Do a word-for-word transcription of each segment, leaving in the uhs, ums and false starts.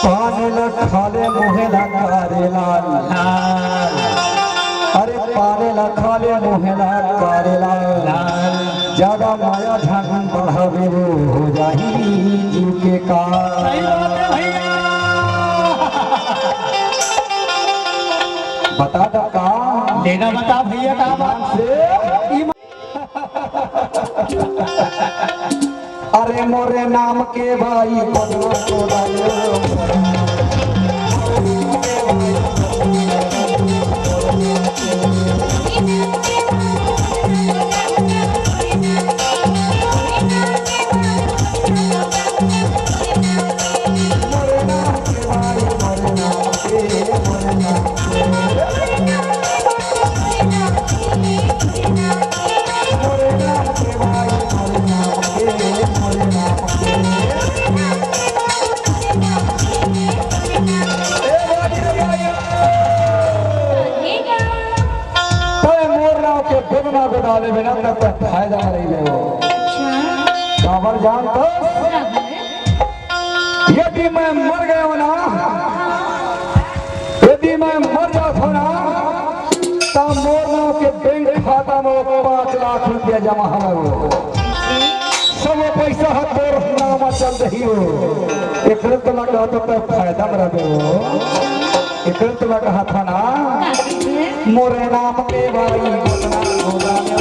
पानी ला खा ले मुहे ला कारेला। हाँ। अरे पानी ला खा ले मुहे ला कारेला। हाँ। ज्यादा माया झन बढ़ावे वो हो जाही जीव के काल। सही बात है भैया। बता दो का? लेना बता भैया का बात? से? अरे मोरे नाम के भाई बदला को डालो। तय मोर नाव के बेगना गोदाले बिना तब तक फायदा नहीं ले हो। अच्छा। काबर जानत हस? काबर? यदि मैं मर गया ना, यदि मैं मर जात हो ना, त मोर नाव के बैंक खाता में पाँच लाख रुपया जमा हवे हो। सब पैसा ह तोर नाम चल रही हो। एकरे तोला कहत त फायदा में रहबे हो। एकरे तोला कहत ह ना, मोरे नाम के भाई बदनाम हो जाने।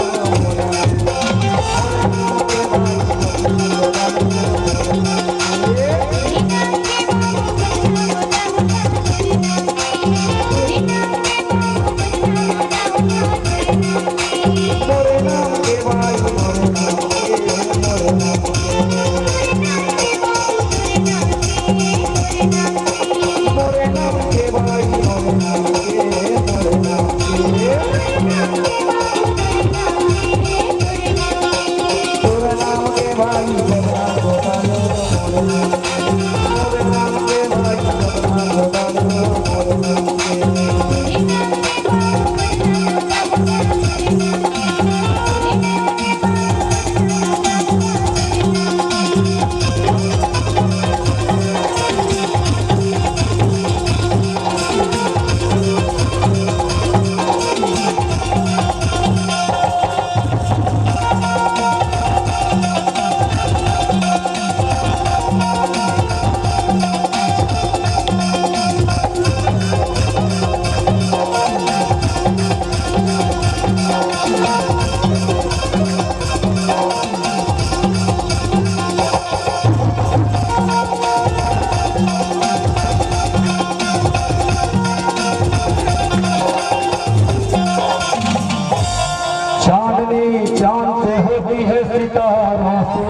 चांदनी चांद से होती है, सितारों से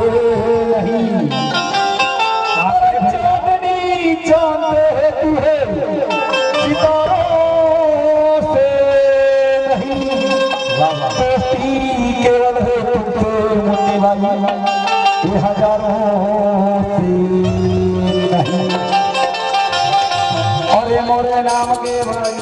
नहीं। चांदनी चांद से होती है, सितारों से नहीं। वाह, वाह। दोस्ती केवल है तुमसे मिलने वाली, ये हजारों से नहीं। अरे मोरे नाम के भाई।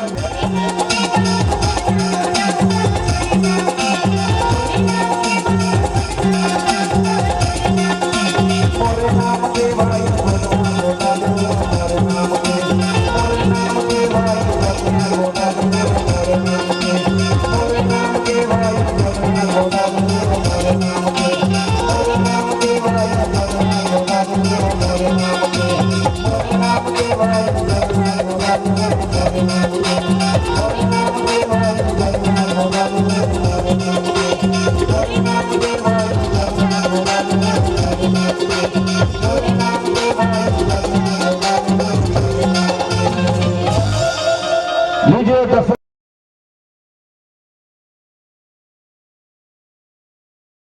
मुझे दस